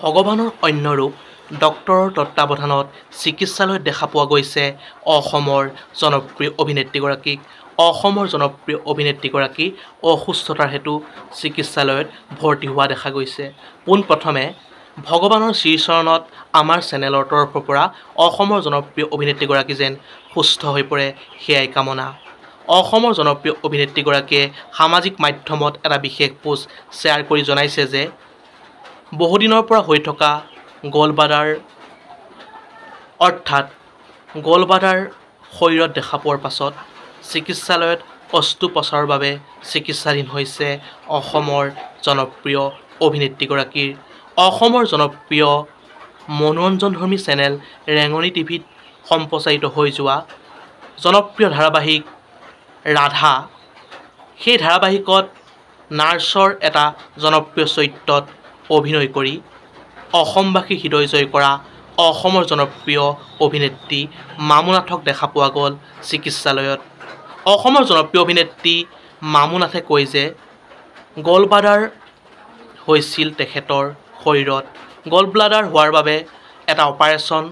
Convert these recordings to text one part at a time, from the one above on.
ভগৱানৰ অন্য ৰূপ ডক্তৰৰ তত্বাৱধানত চিকিৎসালয়ত দেখা পোৱা গৈছে অসমৰ জনপ্ৰিয় অভিনেত্ৰীগৰাকীক। অসমৰ জনপ্ৰিয় অভিনেত্ৰীগৰাকী অসুস্থতাৰ হেতু চিকিৎসালয়ত ভৰ্তি হোৱা দেখা গৈছে। পোনপ্ৰথমে ভগৱানৰ শ্ৰীচৰণত আমাৰ চেনেলৰ তৰফৰ পৰা অসমৰ জনপ্ৰিয় অভিনেত্ৰীগৰাকী যেন সুস্থ হৈ পৰে সেয়াই কামনা। অসমৰ জনপ্ৰিয় অভিনেত্ৰীগৰাকীয়ে সামাজিক মাধ্যমত এটা বিশেষ পোষ্ট শ্বেয়াৰ কৰি জনাইছে যে বহুদিনৰ পৰা হৈ থকা গলবাডাৰ অৰ্থাৎ গলবাডাৰ শৰীৰত দেখা পোৱাৰ পাছত চিকিৎসালয়ত অস্ত্ৰোপচাৰৰ বাবে চিকিৎসাধীন হৈছে অসমৰ জনপ্ৰিয় অভিনেত্ৰীগৰাকীৰ। অসমৰ জনপ্ৰিয় মনোৰঞ্জনধৰ্মী চেনেল ৰেঙনি টিভিত সম্প্ৰচাৰিত হৈ যোৱা জনপ্ৰিয় ধাৰাবাহিক ৰাধা, সেই ধাৰাবাহিকত নাৰ্ছৰ এটা জনপ্ৰিয় চৰিত্ৰত অভিনয় কৰি অসমবাসীৰ হৃদয় জয় কৰা অসমৰ জনপ্ৰিয় অভিনেত্ৰী মামুনাথক দেখা পোৱা গ'ল চিকিৎসালয়ত। অসমৰ জনপ্ৰিয় অভিনেত্ৰী মামুনাথে কয় যে গলবাডাৰ হৈছিল তেখেতৰ শৰীৰত। গলব্লাডাৰ হোৱাৰ বাবে এটা অপাৰেশ্যন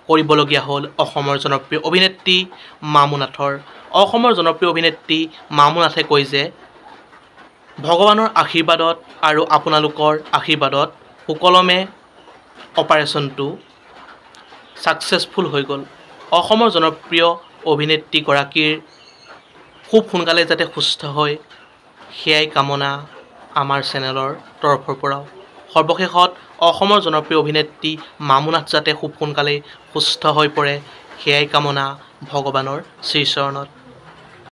কৰিবলগীয়া হ'ল অসমৰ জনপ্ৰিয় অভিনেত্ৰী মামুনাথৰ। অসমৰ জনপ্ৰিয় অভিনেত্ৰী মামুনাথে কয় যে ভগৱানৰ আশীৰ্বাদত আৰু আপোনালোকৰ আশীৰ্বাদত সুকলমে অপাৰেশ্যনটো ছাকচেছফুল হৈ গ'ল। অসমৰ জনপ্ৰিয় অভিনেত্ৰীগৰাকীৰ খুব সোনকালে যাতে সুস্থ হয় সেয়াই কামনা আমাৰ চেনেলৰ তৰফৰ পৰাও। সৰ্বশেষত অসমৰ জনপ্ৰিয় অভিনেত্ৰী মামুনাথ যাতে খুব সোনকালেই সুস্থ হৈ পৰে সেয়াই কামনা ভগৱানৰ শ্ৰীচৰণত।